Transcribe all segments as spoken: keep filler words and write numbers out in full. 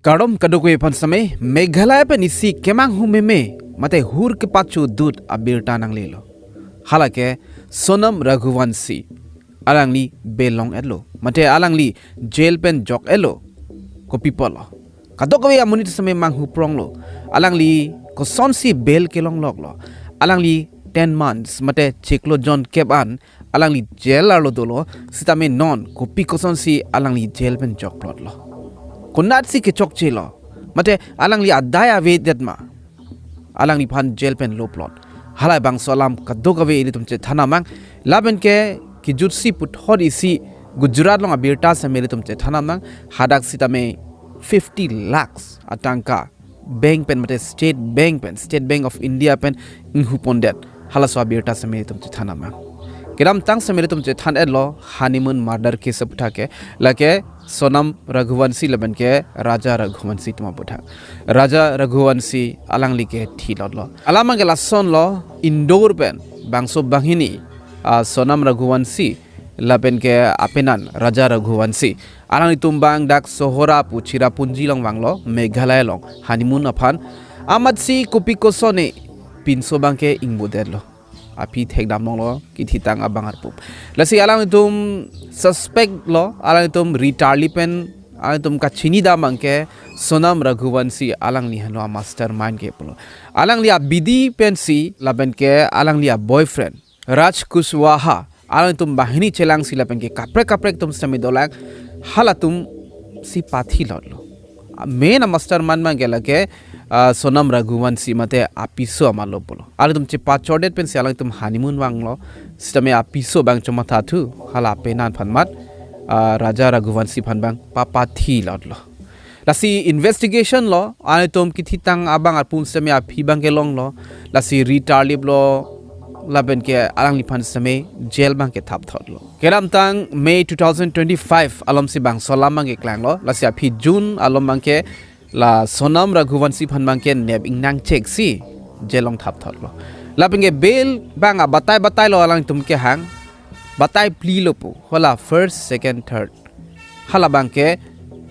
Kardom kadokave aphan sitame, Meghalaya pen isi kemanghu meme mate hur kepachodut abirta nanglelo. Hala ke Sonam Raghuvanshi, alangli bail long-etlo mate alangli jail pen jok-etlo. Kopi apotlo? Kadokave amonit sitame manghu pronglo. Alangli kosonsi bail kelongloklo? Alangli ten months mate chiklo jon kep an alangli jail arlo dolo, sitame non kopi kosonsi alangli jail pen jokplotlo? Konatsi kechokchelo? Mate alangli adai avedet ma alangliphan jail pen loplot? Halabangso alam kadokave ilitum chethan nangmang. Lapen ke kejutsi puthot isi Gujarat along abirta sitame ilitum chethan nangmang. Hadak sitame fifty lakhs atangka bank pen mate State Bank pen, State Bank of India pen inghu pondet. Halaso abirta sitame ilitum chethan nangmang. Kedamtang sitame ilitum chethan-etlo honeymoon murder case aputhak ke, lake Sonam Raghuvanshi lapen ke Raja Raghuvanshi atum aputhak. Raja Raghuvanshi alangli ke thilotlo. Alam abangke lasonlo, Indore pen bangso banghini, ah, Sonam Raghuvanshi lapen ke apenan Raja Raghuvanshi, alanglitum abang dak Sohra pu Cherrapunji along vanglo, Meghalaya along honeymoon aphan. Amatsi kopi kosonsi pinso abangke ingbodetlo? Aphi thekdam longlo, kethitang abang arpu. Lasi alanglitum suspect lo, alanglitum ritarli pen alanglitum kachinidam abangke Sonam Raghuvanshi alangli henlo amastermind ke pulo. Alangli abidi pensi lapen ke alangli aboyfriend Raj Kushwaha, alanglitum banghini chelangsi lapen ke kaprek kaprek atum sitame dolang, halatumsi pathilotlo. Main amastermind abangke lake, ah, Sonam Raghuvanshi mate apiso amatlo pulo. Alangtum chepachodet pensi alangtum honeymoon vanglo, sitame apiso abang chomathathu, hala apenan aphan mat, ah, Raja Raghuvanshi aphan abang papathilotlo. Lasi investigation lo, alangtum kethitang abang arpu sitame aphi abangke longlo, lasi ritarliplo, lapen ke alangliphan sitame jail abangke thapthotlo. Kedamtang May two thousand twenty-five alomsi bangso alam abangke klanglo, lasi aphi June alom abangke la Sonam Raghuvanshi aphan abangke nep ingnangchek si jail along thapthotlo. Lapen ke bail abang abatai batailo, alangtum kehang batai plilo pu, hala first, second, third. Hala abangke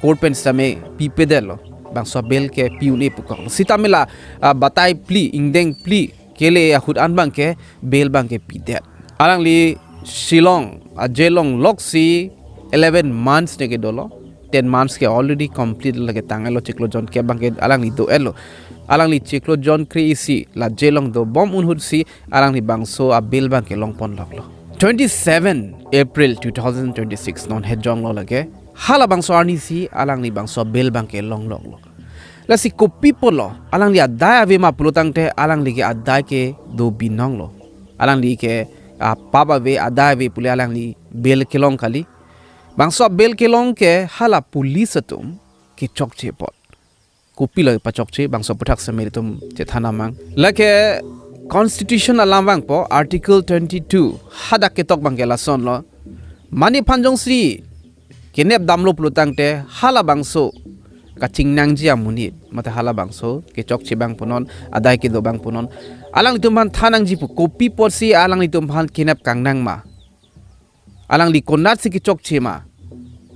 court pen sitame pipedetlo, bangso bail ke pi un-e pukok. Sitame la, ah, batai pli, ingdeng pli kele ahut an abangke bail abangke pidet. Alangli Shillong a-jail along loksi eleven months ne kedolo. Ten months ke already complete, lake tanglo, chiklo jon ke abangke alangli do-etlo. Alangli chiklo jon kre-isi la jail along dobom un ahutsi alangli bangso abail abangke longponloklo. Twenty-seven April two thousand twenty-six, non hejonglo lake. Halabangso arnisi alangli bangso abail abangke longloklo. Lasi kopi apotlo? Alangli adai ave ma pulo tangte alangli ke adai kedo binonglo. Alangli ke, ah, pap ave, adai ave pule alangli bail kelong kali. Bangso bail kelong ke hala police atum kechokche apot. Kopilo pachokche, bangso aputhak sitame ilitum chethan nangmang. Lake Constitution alam vangpo, Article twenty-two, hadak ketok abangke lasonlo. Mane aphan jongsi kenep damlo pulo tangte halabangso kachingnangji amonit mate halabangso kechokche abang punon, adai kedo abang punon, alanglitum aphan thannangji pu. Kopi apotsi alanglitum aphan kenep kangnang ma? Alangli konatsi kechokche ma?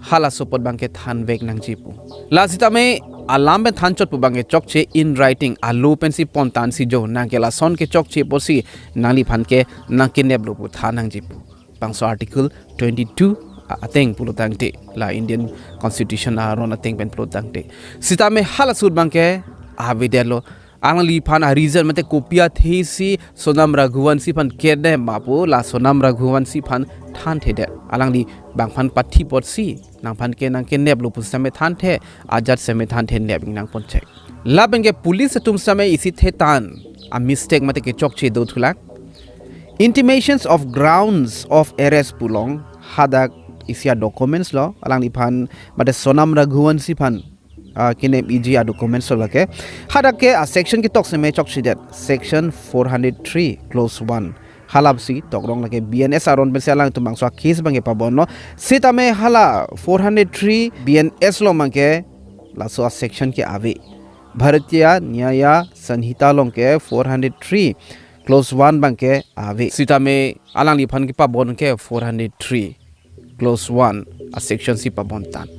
Halaso apot abangke thanvek nangji pu. La sitame alam pen thanchot pu abangke chokche, in writing, alo pensi pontansi jo, nang ke lason kechokche apotsi nangliphan ke nang keneplo pu thannangji pu. Bangso Article twenty-two a-, ateng pulo tangte, la Indian Constitution aron ateng pen pulo tangte. Sitame halaso ahut abangke avedetlo. Alangliphan a-reason mate kopi athesi Sonam Raghuvanshi aphan kenep ma pu, la Sonam Raghuvanshi aphan thanthedet. Alangli bang aphan pathi apotsi nang aphan ke nang keneplo pu sitame thanthe, ajat sitame thanthe, nep ingnang ponchek. Lapen ke police atum sitame isi thetan a-mistake mate kechokche dothulang. Intimations of grounds of arrest pu along hadak isi a-documents lo, alangliphan mate Sonam Raghuvanshi aphan, ah, kenep-iji a-documents lo lake. Hadak ke a-section ketok sitame chokchedet, section four hundred three, clause one. Halasi tokrong lake B N S aron pensi alangtum bangso a-case abangke pabonlo. Sitame hala four hundred three B N S along abangke laso a-section ke ave. Bharatiya Nyaya Sanhita along ke four hundred three clause one abangke ave. Sitame alangliphan kepabon ke four hundred three clause one a-section si pabontan.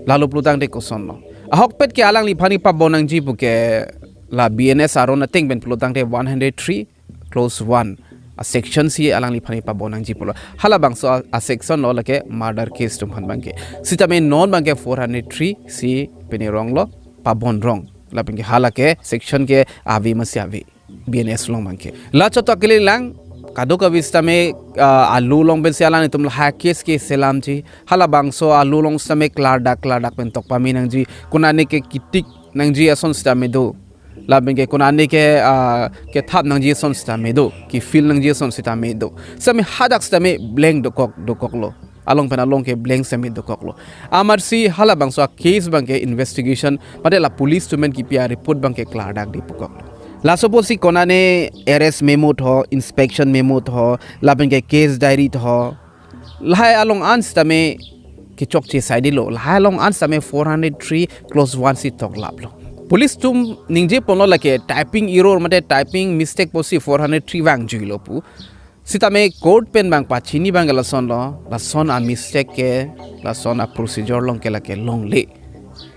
Lalo pulo tangte kosonlo? Ahokpet ke alangliphan kepabon nangji puke la B N S aron ateng pen pulotangte one hundred three clause one a section si alangliphan kepabon nangji pulo. Halabangso a, a section lo lake murder case atum aphan abangke. Sitame non abangke four hundred three si pini ronglo, pabon rong. Lapenke halake section ke ave masi ave B N S along abangke. La chot akele lang, kadokave sitame, ah, alu along pensi alanglitum lahai case keselamji. Halabangso alu along sitame klardak klardak pen tok pame nangji. Konane ke kitik nangji ason sitame do. Lapenke konane ke, ah, kethap nangji ason sitame do. Kefeel nangji ason sitame do. Sitame hadak sitame blank dokok dokoklo. Along pen along ke blank sitame dokoklo. Amatsi halabangso a case abangke investigation, mate la police atum pen kipi a report abangke klardak di pukoklo. Laso apotsi konane arrest memo tho, inspection memo tho, lapenke case diary tho, lahai along an sitame kechokche saidelo, lahai along an sitame four hundred three clause one si toklaplo. Police atum ningje ponlo lake typing error mate typing mistake pusi four hundred three vangjuilo pu. Sitame court pen abang pachini abangke lasonlo, lason a mistake ke, lason a procedure along ke lake longle.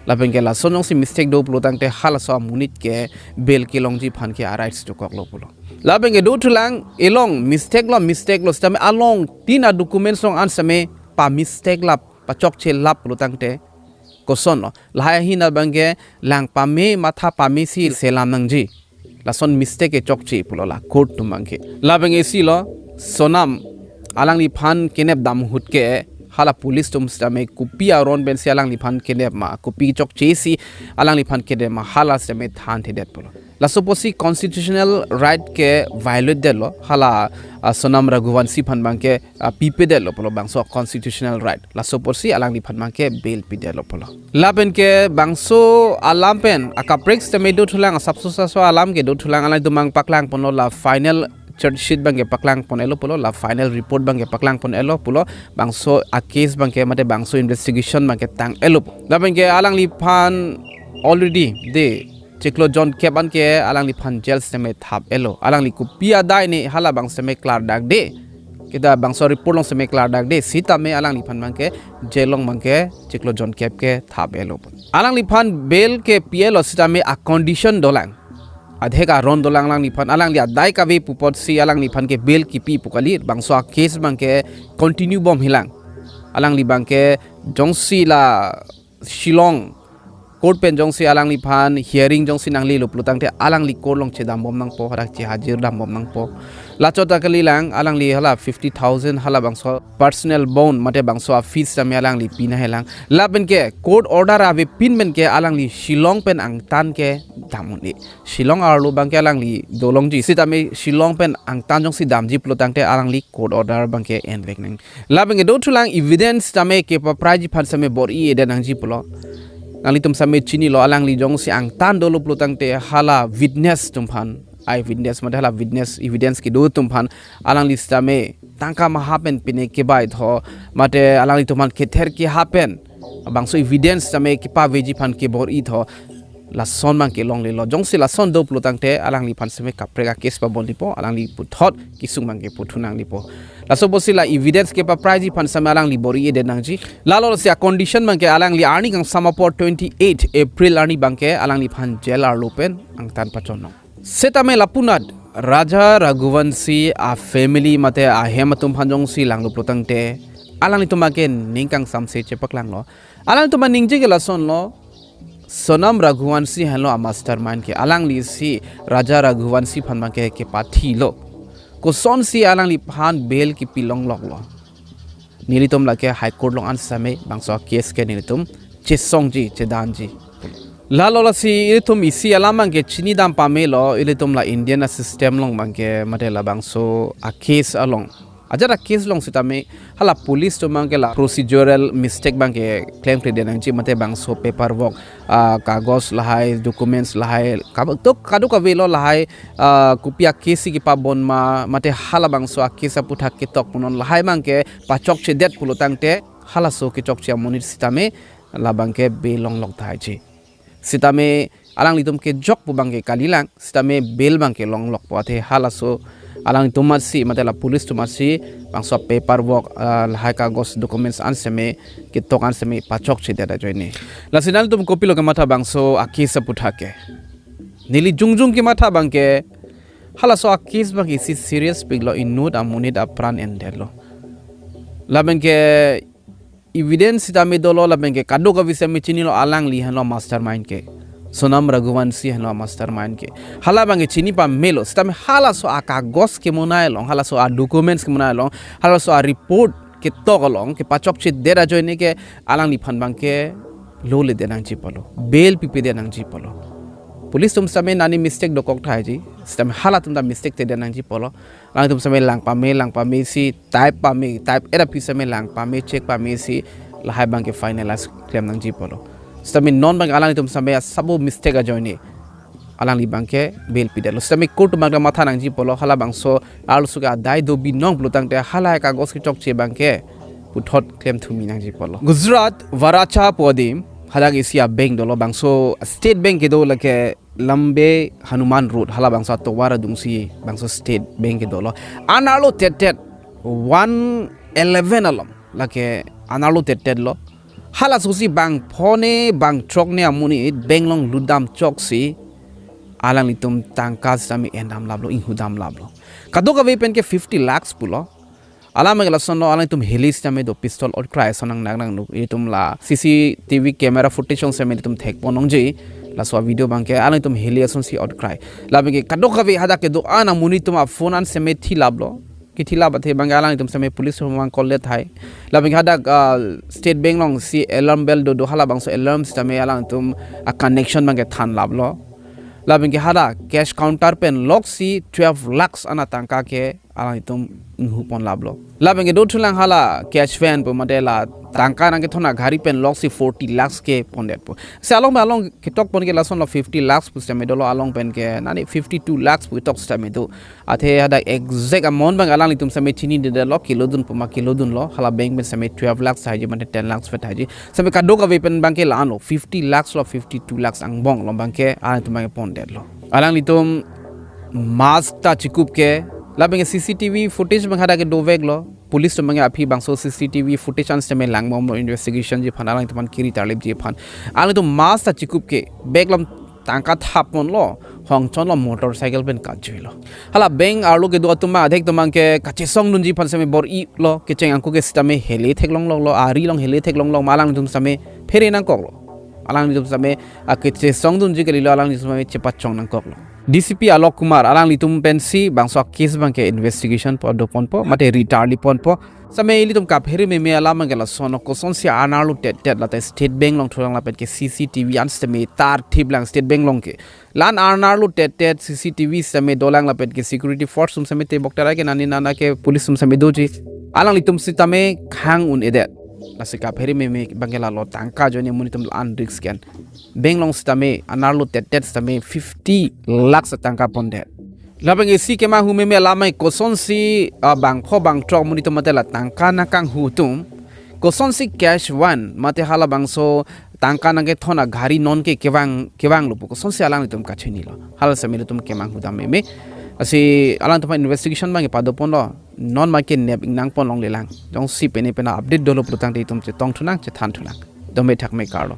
Lapenke lason jongsi mistake do pulotangte halaso amonit ke bail kelongji aphan ke a rights dokoklo pulo. Lapenke dothulang, elong mistake lo, mistake lo, sitame along tin a documents along an sitame pa mistake lap, pachokche lap pulotangte kosonlo. Lahai ahin abangke lang pame, matha pame si selam nangji. Lason mistake kechokche pulo la court atum abangke. Lapenke isi lo, Sonam alangliphan kenep dam ahut ke hala police atum sitame kopi aron pensi alangliphan kenep ma, kopi chokche si alangliphan kenep ma, hala sitame thanthedet pulo. Laso apotsi constitutional right ke violate detlo, hala, ah, Sonam Raghuvanshi aphan abangke, ah, pipedetlo pulo bangso constitutional right. Laso apotsi alangliphan abangke bail pidetlo pulo. Lapenke bangso alam pen akaprek sitame dothulang, asapso saso alam ke dothulang, alanglitum abang paklang ponlo, la final charge sheet abangke paklang pon-etlo pulo, la final report abangke paklang pon-etlo pulo, bangso a case abangke mate bangso investigation abangke tang-etlo. Lapenke alangliphan already de chiklo jonkep an ke alangliphan jail sitame thap-etlo. Alangli kopi adai ne halabang sitame klardakde, kita bangso report along sitame klardakde, sitame alangliphan abangke jail along abangke chiklo jonkep ke thap-etlo. Alangliphan bail kepi-etlo sitame a condition dolang. Adhek aron dolang alangliphan, alangli adai kave pu apotsi alangliphan ke bail kipi pu kali, bangso a case abangke continue bom helang. Alangli abangke jongsi la Shillong court pen jongsi alangliphan hearing jongsi nanglelo pulotangte alangli court along chedambom nangpo, hadak chehajir dambom nangpo. La chot akele lang, alangli hala fifty thousand halabangso personal bond mate bangso a fees sitame alangli pinanghelang. Lapenke court order avepin penke alangli Shillong pen angtan ke dam un-e. Shillong arlo abangke alangli dolongji, sitame Shillong pen angtan jongsi damji pulotangte alangli court order abangke envek nang. Lapenke dothulang evidence sitame kepapraiji aphan sitame bor-i-edet nangji pulo. Nanglitum sitame chinilo, alangli jongsi angtan dolo pulotangte hala witness atum aphan, eye witness mate hala witness evidence kedo atum aphan alangli sitame tangka maha pen pine kebai tho, mate alanglitum aphan kether keha pen bangso evidence sitame kepaveji aphan kebor-i tho. Lason abangke longlelo. Jongsi lason do pulotangte alangliphan sitame kaprek a case pabonlipo, alangli puthot kesung abangke puthu nanglipo. Laso apotsi la evidence kepapraiji aphan sitame alangli bor-i-edet nangji. Lalo si a condition abangke alangli arni kangsam apor twenty-eight April arni abangke alangliphan jail arlo pen angtan pachonong. Sitame lapunat Raja Raghuvanshi a family mate ahem atum aphan jongsi langlo pulotangte alanglitum abangke ning kangsamse chepaklanglo. Alanglitum aningje ke lasonlo, Sonam Raghuvanshi henlo a mastermind ke, alangli si Raja Raghuvanshi aphan abangke kepathilo. Kosonsi alangliphan bail kepilongloklo. Nelitum lake High Court along an sitame bangso case ke nelitum chesongji, chedanji. Lalo lasi ilitum isi alam abangke chinidam pamelo, ilitum la Indian a system along abangke mate labangso a case along, ajat a case along sitame hala police atum abangke la procedural mistake abangke klemkledet nangji mate bangso paperwork, ah, kagos lahai, documents lahai, kab-, to kadokavelo lahai, ah, kopi a case si kepabon ma, mate halabangso a case aphuthak ketok punon lahai abangke pachokchedet pulotangte halaso kechokche amonit sitame labangke bail longlok tahai ji. Sitame alanglitum kejok pu abangke kalilang, sitame bail abangke longlokpo, athe halaso Alangtum amatsi, mate la police atum amatsi, bangso paperwork, ah, lahai kagos documents an seme, ketok an seme pachokchedet ajoine. Lasi nanglitum kopilo kematha bangso a-case aputhak ke? Neli jongjong kematha abangke, halaso a-case abangke isi serious piklo, inut amonit apran endetlo. Lapen ke evidence sitame dolo, lapen ke kadokave sitame chinilo, alangli henlo mastermind ke. Sonam Raghuvanshi henlo mastermind ke. Hala abangke chini pamelo, sitame halaso akagos kemonai along, halaso a-documents kemonai along, halaso a-report ketok along kepachokchedet ajoine ke alangliphan abangke lo ledet nangji apotlo, bail pipedet nangji apotlo. Police atum sitame nani mistake dokok thaiji, sitame halatum ta mistake tedet nangji apotlo. Alangtum sitame lang pame, lang pamesi, type pame, type-et aphi sitame lang pame, check pamesi, lahai abangke finalize klem nangji apotlo. Sitame non abang alangtum sitame asabo mistake ajoine alangli abangke bail pidetlo. Sitame court atum abangke matha nangji apotlo, hala bangso arloso ke adai do binong pulotangte halahai kagos kechokche abangke puthot klemthu me nangji apotlo. Gujarat Waracha pu adim hadak isi a-bank dolo, bangso State Bank kedo lake Lambe Hanuman Road, hala bangso atovar adungsi bangso State Bank kedolo. Anerlo tettet one eleven alom, lake anerlo tettet lo. Halasosi bang phone, bang throk ne amonit bank along lutdam choksi alanglitum tangka sitame endam laplo, inghudam laplo. Kadokave pen ke fifty lakhs pulo. Alam ke lasonlo, alangtum heli sitame do, pistol otkrai ason nang nang nang nuk. Itum la C C T V camera footage along sitame itum thekpon longji. Laso video abangke alangtum heli asonsi otkrai. Lapen ke kadokave hadak kedo-an amonit atum a-phone an sitame thilaplo. Kethilap athe abangke alangtum sitame police atum abang call le thai. Lapen ke hadak, ah, State Bank alongsi alarm bell do do, hala bangso alarm sitame alangtum a-connection abangke thanlaplo. Lapen ke hadak cash counter pen loksi twelve lakhs ana tangka ke alangtum inghupon laplo. Lapen ke dothulang hala cash van pu mate la tangka nangkethon aghari pen loksi forty lakhs kepondetpo. Si along along ketokpon ke lasonlo, fifty lakhs pu sitame dolo, along pen ke nani fifty-two lakhs pu ketok sitame do. Athe hadak exact amount abang alanglitum sitame chinidetlo, kelodun pu ma kelodunlo, hala bank pen sitame twelve lakhs thaiji mate ten lakhs vet thaiji. Sitame kadokave pen abangke la-anlo, fifty lakhs lo, fifty-two lakhs angbong lo abangke alangtum abangke pondetlo. Alanglitum mask ta chikup ke, lapen ke C C T V footage abang hadak ke doveklo. Police atum abangke aphi bangso C C T V footage an sitame langbomlo, investigation ji aphan, alangtum aphan kiri tarlip ji aphan. Alangtum mask ta chikup ke, bag along tangka thapponlo, hongchonlo, motorcycle pen kajuilo. Hala bank arlo kedo atum adhek atum abangke kachesongdunji aphan sitame bor-ilo, kecheng angko ke sitame heli theklongloklo, ari along hili theklonglok ma alangtum sitame phere nangkoklo. Alangtum sitame akachesongdunji kalilo, alangtum sitame chepachong nangkoklo. D C P Alok Kumar alanglitum pensi bangso a-case abangke investigation padoponpo, mate ri tarliponpo. Sitame ilitum kaphere meme alam abangke lasonlo, kosonsi anerlo tettet lata State Bank along thulang lapen ke C C T V an sitame tarthip lang State Bank along ke. La-an anerlo tettet C C T V sitame dolang lapen ke security force atum sitame tebok terai ke nani nana ke police atum sitame doji. Alanglitum sitame khang un-edet. Lasi kaphere meme abangke lalo, tangka ajoine amonit atum la-an risk ke-en. Bank along sitame anerlo tettet sitame fifty lakhs atangka pondet. Lapen ke isi kemanghu meme alam abang kosonsi, ah, bang pho bang throk amonit atum mate la tangka nangkanghu atum kosonsi cash van mate hala bangso tangka nangkethon aghari non ke kevang, kevanglo pu kosonsi alanglitum kachinilo. Hala sitame ilitum kemanghudam meme. Lasi alangtum aphan investigation abangke padoponlo. Non abangke nep ingnangpon longlelang. Jongsi pine pine update dolo pulotangte itum chetongthunang, chethanthu nang. Dome thakme karlo.